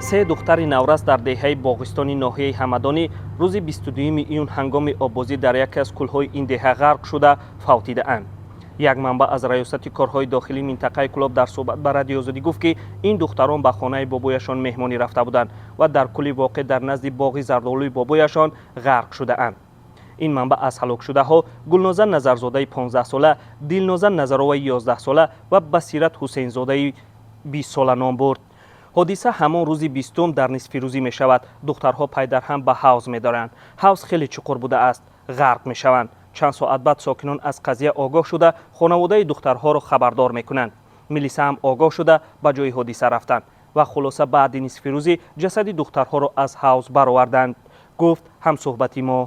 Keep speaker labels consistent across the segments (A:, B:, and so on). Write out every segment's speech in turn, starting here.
A: Се духтари наврас дар деҳаи Боғистони ноҳияи Ҳамадонӣ рӯзи 22 июн ҳангоми оббозӣ дар яке аз кӯлҳои ин деҳа ғарқ шуда фавтидаанд. Як манбаъ аз Раёсати корҳои дохилии минтақаи Кӯлоб дар суҳбат ба Радиои Озодӣ гуфт, ки ин духтарон ба хонаи бобояшон меҳмонӣ рафта буданд ва дар кӯли воқеъ дар назди боғи зардолуи бобояшон ғарқ шудаанд. Ин манбаъ аз ҳалокшудаҳо Гулноза Назарзодаи 15-сола, Дилноза Назароваи 11-сола ва Басират Ҳусейнзодаи 20-сола ном бурд. Ҳодиса ҳамон рӯзи 20-ум дар нисфирӯзӣ мешавад. Духтарҳо пайдарҳам ба ҳавз медоранд. Ҳавз хеле чуқур будааст, ғарқ мешаванд. Чанд соат баъд сокинон аз қазия огоҳ шуда, хонаводаи духтарҳоро хабардор мекунанд. Милиса ҳам огоҳ шуда, ба ҷои ҳодиса рафтанд ва хулоса, баъди нисфирӯзӣ ҷасади духтарҳоро аз ҳавз бароварданд, гуфт ҳамсӯҳбати мо.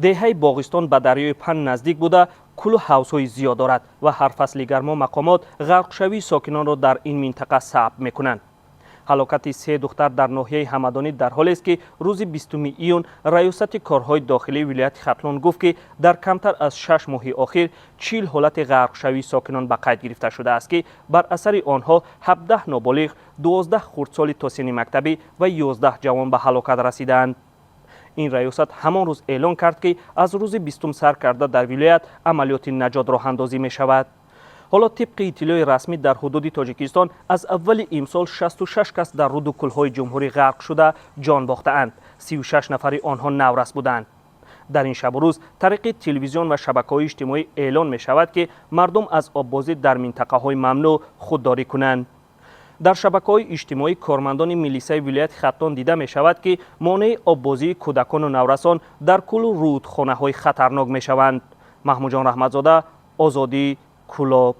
A: Деҳаи Боғистон ба дарёи Панҷ наздик буда, кӯлу ҳавзҳои зиёд дорад ва ҳар фасли гармо мақомот ғарқшавии сокинонро дар ин минтақа сабт мекунанд. Ҳалокати се духтар дар ноҳияи Ҳамадонӣ дар ҳолест, ки рӯзи 20 июн Раёсати корҳои дохилии вилояти Хатлон гуфт, ки дар камтар аз 6 моҳи охир 40 ҳолати ғарқшавии сокинон ба қайд гирифта шудааст, ки бар асари онҳо 17 ноболиғ, 12 хурдсоли то синни мактабӣ ва 11 ҷавон ба ҳалокат расидаанд. Ин раёсат ҳамон рӯз эълон кард, ки аз рӯзи 20-ум сар карда дар вилоят амалиёти наҷот роҳандозӣ мешавад. Ҳоло, тибқи иттилои расмӣ, дар ҳудуди Тоҷикистон аз аввали имсол 66 кас дар руду кӯлҳои ҷумҳурӣ ғарқ шуда ҷон бохтаанд. 36 нафари онҳо наврас буданд. Дар ин шабу рӯз тариқи телевизион ва шабакаҳои иҷтимоӣ эълон мешавад, ки мардум аз оббозӣ дар минтақаҳои мамнӯъ худдорӣ кунанд. Дар шабакаҳои иҷтимоӣ кормандони милисаи вилояти Хатлон дида мешавад, ки монеи оббозии кӯдакону наврасон дар кӯлу рӯдхонаҳои хатарнок мешаванд. Маҳмудҷон Раҳматзода, Озодӣ, Кӯлоб.